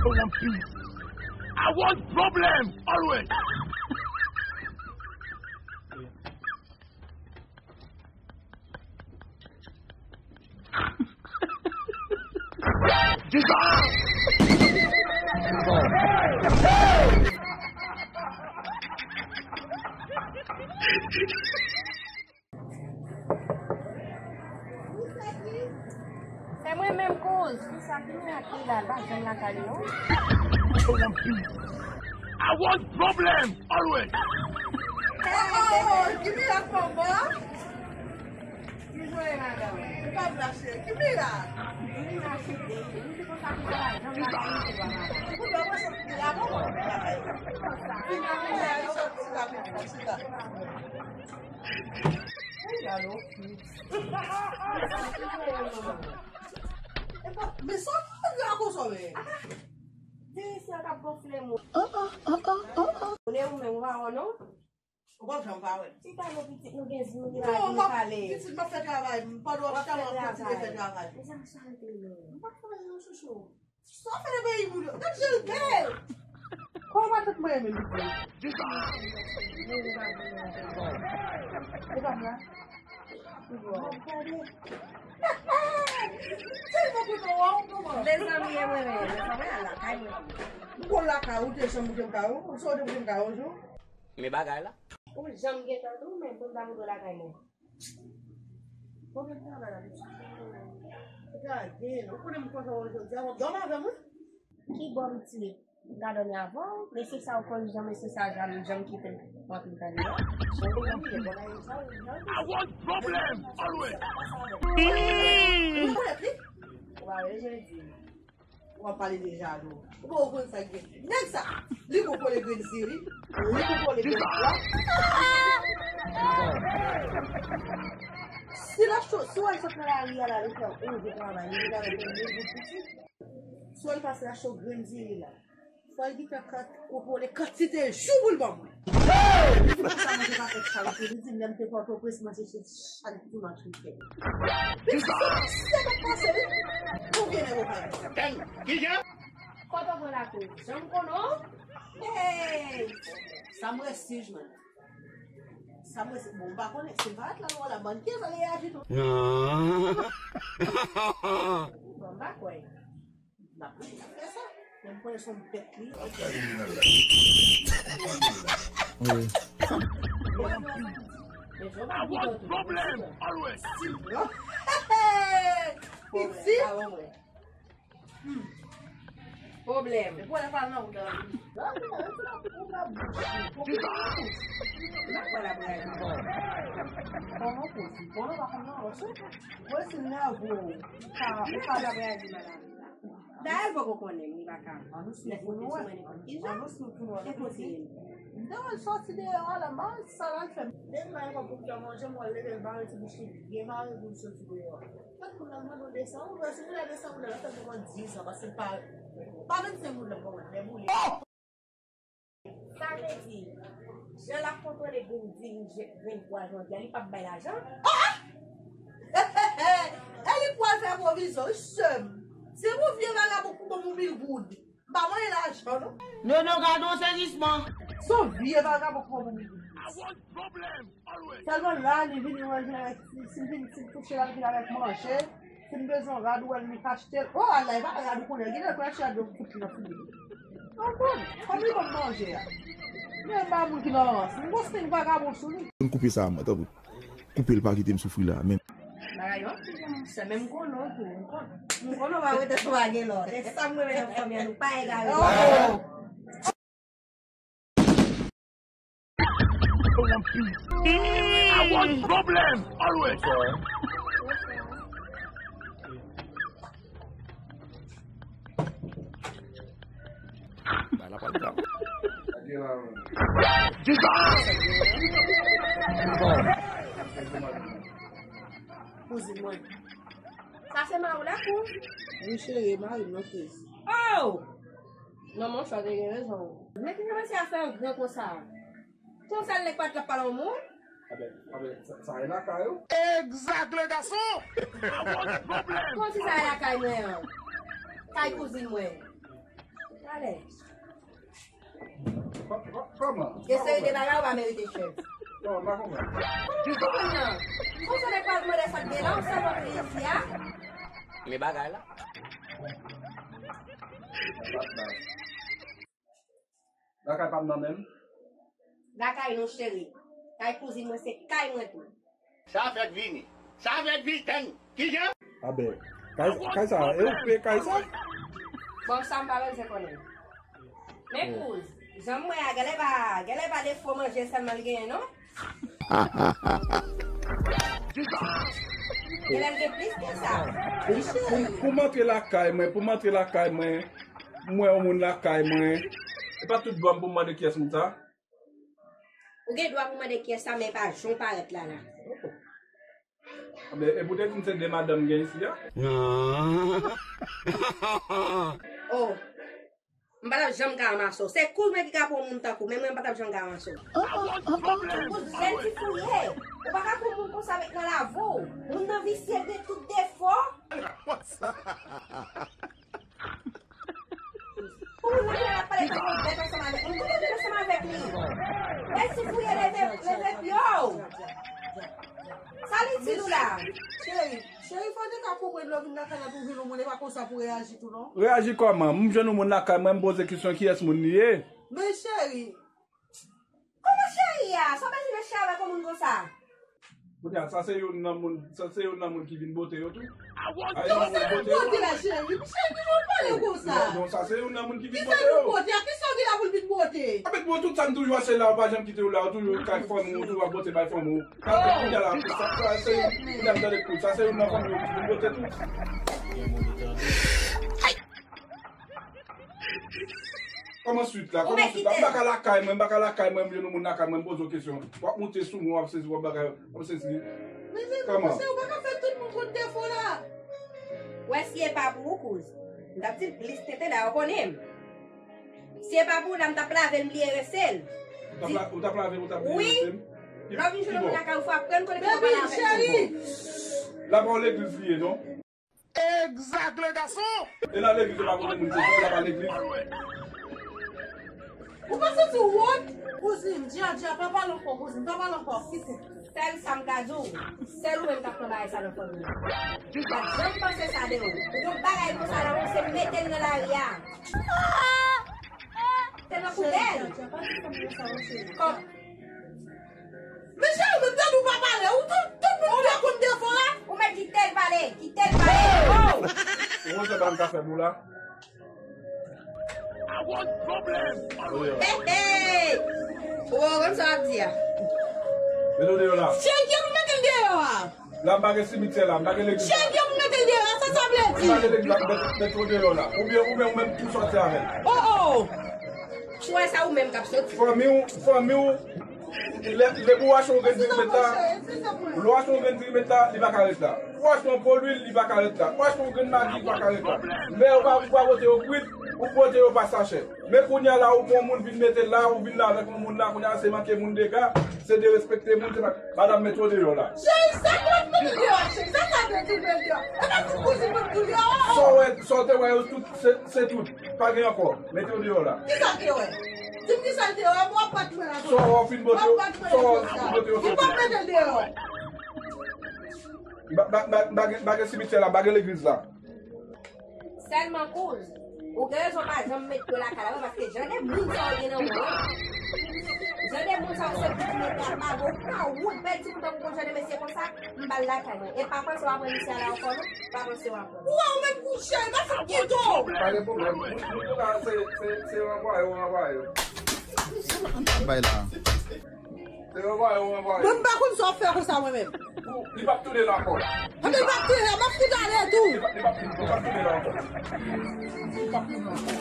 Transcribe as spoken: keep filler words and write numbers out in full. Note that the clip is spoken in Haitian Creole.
I want problem always. Se mwen menm kouz. Kisa ki mirak li la, l pa janm lakay li non. I want problem always. Oh, ki mirak manman? Ki jwe madanm? Ou pa vle achte. Ki mirak? Ou pa vle achte. Ou pa vle achte. Men sa w ap fè a konsa menm. Ti mesye an k ap gonfle moun. Oh, oh, oh, oh, oh, oh. Ou ne ou menm ou pa wè non? Ou p ap janm pa wè. Ti kado pitit nou gen zin li la nou kale. Pitit m ap fè travay m pandan w ap chita w ap kontinye fè travay. Mezanmi sa rete menm. M pa fè anyen non chouchou. Sa w fè nan peyi moun yo? Gad jan l bèl! Kòman matant mwen renmen l vre? E pa m la? Gade. Tèlman kontan wè w kòman. Mezanmi e mwen menm, mezanmi al lakay mwen tou. M konn lakay ou, te janm moute m kay ou, ou sonje moute m kay ou yon jou? Men bagay la. Ou janm gentan tou, men pou m ta moute w lakay mwen. Konbyen travay la depi? Gade, ou konnen m kontan wè w jodi a, w ap dòmi avè m wi. Ki bò m ti? M ka dòmi avè w? Mesye sa ou konn jan mesye sa janm janm kite m antre tande. I want problem always. Ou pa wè jodi. W ap pale de jalou. Ou poko konn sa k gen. Nèg sa, li gon kole grenn zili, li gon kole grenn pwa. Si l ap cho, si w al sot nan lari a la, li fè yon gwo travay, li vin avèk yon mil goud pitit. Si w al pase l ap cho grenn zili la. Fò l gentan kont-, kontwole kantite jou pou l ban mwen. Li fè sa manje pa fèt chalite, li di m lè m te Pòtoprens manje se chalite pou manje fè. Li fè sa m ap pase wi. Konbyen nèg ou pa di? Kijan? Kote w pran lakou? Jan m konnen w? Hey! Sa m resi jwenn. Sa m resi, bon, m pa konnen, se pa la lwa la, bann kiyès ale aji tou. Non. Bon, m pa kwè. M ap fè sa. Men m konnen se yon bèt li ye. I want problem always. Piti. Pwoblèm. Epi w al pale nan wout la. Nan wout la, ou ka bouche. Ou ka bouche. Nan pale apre a di bon. Kòman posib? Kòman pa konn nan wout? Mwen si nève w. Ou ka, ou ka pale apre a di madanm. Dayè l poko konnen m, li pa ka. An nou swiv pou nou wè. An nou swiv pou nou wè. Enposib. M te wè l sòti deyò a la, m pa wè sa l al fè. Depi m pa gen kòb pou m fè manje, m wè l leve, l bare ti bouch li byen mare pou l soti deyò. Lòt moun nan mande w de san, ou wè si moun nan de san goud la, l ap fè pou kont diz an, paske l pa, pa vennsenk goud l ap ban mwen, deboule. Sa vle di, jan l ap kontwole grenn diri, grenn pwa jodi a, li p ap bay lajan? E li pwal fè pwovizyon, wi, sè m. Se pou vye vagabon k pou ban m yon mil goud. M pa manyen lajan, non. Nono, gade yon sezisman. Se yon vye vagabon k pou ban m yon mil goud. Sèlman la, li vini manje avèk, si, si l vin, si l touche la, l vin avèk manje. Si m bezwen yon rad, ou wè l, li ka achte l. O, ala, e pa rad ou konnen, gen lè l konn achte rad yo fout li nan figi l. Ou konprann? Kòm li ban m manje a. Men m pa moun ki nan rans. M gon skin vagabon sou li. Koupe sa a mwen, tanpri. Koupe l, pa kite m soufri la, men. Bagay yo anpil, monchè, men m konnen w tou, m konnen. M konnen w pa rete sou pa gen lòt. E sa m renmen nan fanmi an, nou pa egare. Oh! I want problem always. Bay la pa l grav. Jesus! Kouzin mwen. Sa se mari w la kou? Wi cheri, e mari m nan kez. Oh! Non monchè, w te gen rezon. Men ki fè mesye a fè yon gran konsa? Konsèl nèg pa t ap pale yon mo? Aben, aben, sa, sa e lakay ou? Egzak, le gason! I want problem! Kòmsi sa e lakay mwen an? Kay kouzin mwen. Ale. Kò-, kò-, kòman? Gen seri de bagay ou pa merite chèf. Non, m pa konprann. Ou konprann nan? Konsa nèg pa mande sa k gen la, ou sèlman vin isi a. Men bagay la. Lakay pa m nan menm. Lakay nou cheri. Kay kouzin mwen se kay mwen tou. Sa fèk vini. Sa fèk vini, tann. Kijan? Abe, kay, kay sa, e ou peye kay sa? Bon, sa m pa bezwen konnen. Men kouz, jan m wè a, genlè pa, genlè pa defo manje sèlman l genyen, non? Genlè l gen plis ke sa. Pou, pou, pou m antre lakay mwen, pou m antre lakay mwen, m wè yon moun lakay mwen. E pa tout dwa m pou m mande kiyès moun sa. Ou gen dwa pou mande kiyès sa, men e pa jan w parèt la la. Men, e pou te di m se de madanm gen isi a? Oh. M pa t ap janm ka ranmase w. Se kouz mwen ki ka pran yon moun tankou w, men mwen m pa t ap janm ka ranmase w. Ou jèn ti fouye. Ou pa ka pran moun konsa met nan lavi w. Moun nan visye, l gen tout defo. Pou moun nan vin ap pale tankou yon bèt ansanm avèk mwen. Kote w vin ansanm avèk li? Bèl ti fouye, leve, leve pye w. Sa li di nou la? Cheri, cheri, fò w te ka konprann lè w vin lakay la pou w jwenn yon moun, e pa konsa pou w reyaji tou, non. Reyaji kòman? M jwenn yon moun lakay mwen, m poze kesyon kiyès moun li ye. Men cheri, Kòman cheri a? Sa w bezwen fè cheri avèk yon moun konsa? Kounye a, sa se youn nan moun, sa se youn nan moun ki vin bote yo tou. Kisa nou bote la, cheri? Cheri, kijan w pale konsa? Non, non, sa se youn nan moun ki vin bote yo. Kisa nou bote a? Kisa w gen la pou l vin bote? Avèk mwen, tout sa m toujou achte la, ou pa janm kite yo la, ou toujou kay fanmi w, ou toujou ap bote bay fanmi w. Sa, kounye a la, sa, sa se, kounye a m tande kout, sa se youn nan fanmi yo ki vin bote tou. Kòman swit la? Kòman swit la? M pa ka lakay mwen, m pa ka lakay mwen, m jwenn yon moun lakay mwen, m poze w kesyon. W ap moute sou mwen, w ap sezi, w ap bagay, w ap sezi. Kòman? Mesye, ou pa ka fè tout moun konn defo la. Wè, si e pa pou ou, kouz, m t ap di l plis tenten, dayè w konnen m. Si e pa pou ou la, m t ap lave l, m bliye rese l. Ou t ap la-, ou t ap lave l, ou t ap bliye rese l? Wi. Lè w vin jwenn yon moun lakay ou, fò w aprann konnen ki jan w pale avèk moun. Baby, cheri! La pa yon legliz li ye, non? Egzak, le gason! E nan legliz yo pa konnen moun se sa, y ap al legliz. Ou pa santi w wont? Kouzin, dja, dja, pa pale ankò, kouzin, pa pale ankò, kite. Sèl sa m ka di w, sèl ou menm k ap pran bagay sa nan fanmi an. M pa t janm panse sa de ou. Ou gon bagay konsa nan ou, se mete l nan lari a. Se nan poubèl. Kòm Mesye, ou menm tande w pa pale, ou tout, tout moun dwe konn defo a. Ou mèt kite l pale, kite l pale. Oh! Ou wè sa m ka fè pou la? Hey, hey! Ou konn sa w ap di a? Mete w deyò la. Cheri, ki moun mete l deyò a? La m pa gen simityè la, m pa gen legliz. Cheri, ki moun mete l deyò a, sa sa vle di? M pa gen legliz la, mete, mete w deyò la. Oubyen, oubyen ou menm tou sòti avè l. Oh, oh! Ou wè sa ou menm k ap sòti? Fanmi w, fanmi w, Lè, lè pou w achte yon grenn diri mèt la, lè w achte yon grenn diri mèt la, li pa ka ret la. Ou achte yon po lwil, li pa ka ret la. Ou achte yon grenn magi, li pa ka ret la. Men ou pa, ou pa pote yo kwit, ou pote yo pa sachè. Men kounye a la, ou pran yon moun vin mete l la, ou vin la avèk yon moun la, kounye a se manke moun dega, se derespekte moun, se pa, madanm mete w deyò la. Cheri, sa k ap mete deyò a, cheri? Sa sa vle di mete deyò? E pa ti kouzin mwen pou yo. Sa w wè, sa w te wè yo tout, se, se tout. Pa gen ankò. Mete yo deyò la. Kisa l te wè? Di m kisa l te wè, m w ap bat mwen la. Sa w fin bote yo, sa w fin bote yo. M p ap mete l deyò. M pa, m pa, m pa, m pa gen, m pa gen simityè la, m pa gen legliz la. Sèlman kouz, ou gen rezon pa janm met yo lakay la, paske jan de moun sa yo gen nan men yo. Jan de moun sa yo se pou mete a pa bon, pa wout, bèl timoun tankou jan de mesye konsa. M ba l lakay mwen. E pa panse w ap pran misye a la ankò non. Pa panse w ap pran. Ou wè ou menm kouche, pa fout kite w. Pa gen pwoblèm. Moun, moun yo la, se, se, se ranvwaye, w ranvwaye. Bay la. Se ranvwaye, w ranvwaye. Mwen m pa konn sa w ap fè konsa mwen menm. Ou, li p ap tounen la ankò. Anben li p ap tounen la, m ap fout ale tou. Li p ap, li p ap tounen la ankò. Li p ap tounen la ankò.